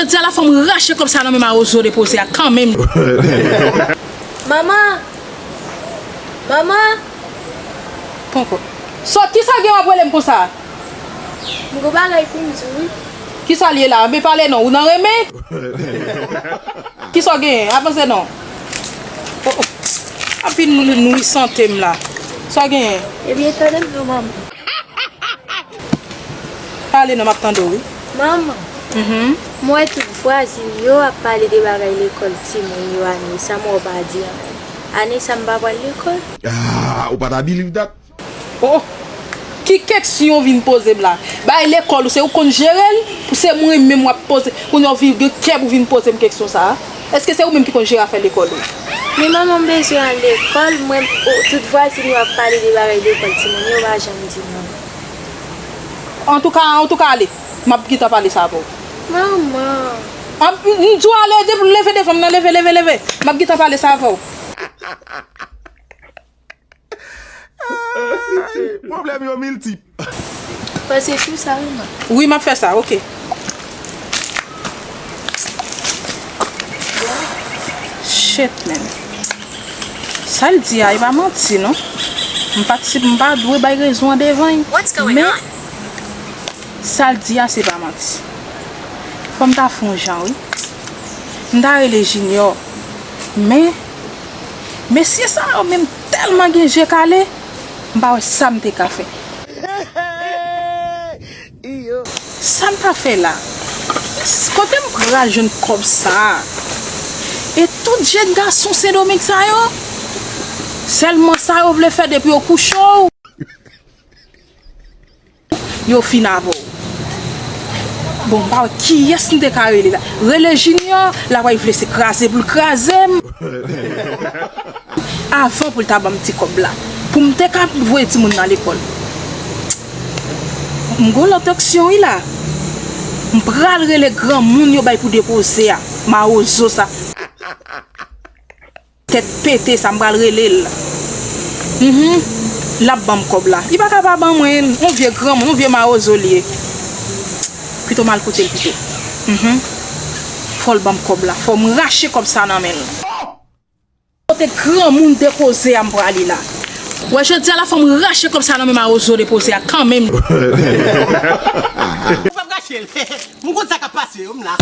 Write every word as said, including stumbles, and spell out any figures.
Jodi a la fò m rache kòb sa nan men mawozo depoze a kanmenm. Manman! Manman! Poko. Sòt, kisa gen w ap rele m konsa? M gon bagay pou m di w wi. Kisa l ye la? Anben pale non, ou nan renmen? Kisa w genyen? Avanse non. Oh, oh. Anpil nou, nou sante m la. Sa w genyen? Ebyen, tande m non, manman. Pale non, m ap tande w wi. Manman, mhm, m wè tout vwazin yo ap pale de bagay lekòl timoun yo ane sa, m wè w pa di anyen. Ane sa m pa pral lekòl. Ah, ou pa ta believe that? Oh, ki keksyon w vin poze m la? Bay lekòl ou, se ou konn jere l? Pou se mwen menm w ap poze, kounye a w vin gen kè pou vin poze m keksyon sa a? Èske se ou menm ki konn jere afè lekòl ou? Men manman, m bezwen al lekòl, mwen, oh, tout vwazin yo ap pale de bagay lekòl timoun yo, yo pa janm di m non. Antouka, antouka, ale. M ap gentan pale sa avè w. Manman. M ap, m di w ale, depi w leve devan m nan, leve, leve, leve. M ap gentan pale sa avè w. Pwoblèm yo miltip. Pase sou sa wi, man. Wi, m ap fè sa, oke. Shit, man. Sa l di a, e pa manti, non. M pa t, si, m pa dwe bay rezon an devan l. Men, sa l di a, se pa manti. Fò m ta fè yon jan, wi. M ta rele Junior. Men, mesye sa yo menm tèlman gen je kale, m pa wè sa m te ka fè. Sa m ta fè la? Kote m pral jwenn kòb sa a? E tout jèn gason Sendomeng sa yo, sèlman sa yo vle fè depi yo kouche w, yo fin avè w. Bon, m pa wè kiyès m te ka rele la. Rele Junior, l ap vle se kraze pou l kraze m. Avan pou l ta ban m ti kòb la. Pou m te ka voye timoun nan lekòl. M gon lòt opsyon wi la. M pral rele granmoun yo bay pou depoze a. Mawozo sa. Tèt pete sa, m pral rele l. Mhm. L ap ban m kòb la. Li pa ka pa ban mwen l. Yon vye granmoun, yon vye mawozo li ye. Pito m al koute l pito. Mhm. Fò l ban m kòb la. Fò m rache kòb sa nan men l. Kote granmoun depoze a m prale la. Wè, jodi a la fò m rache kòb sa nan men mawozo depoze a kanmenm. Ou p ap rache l. M konn sa k ap pase yo, m la.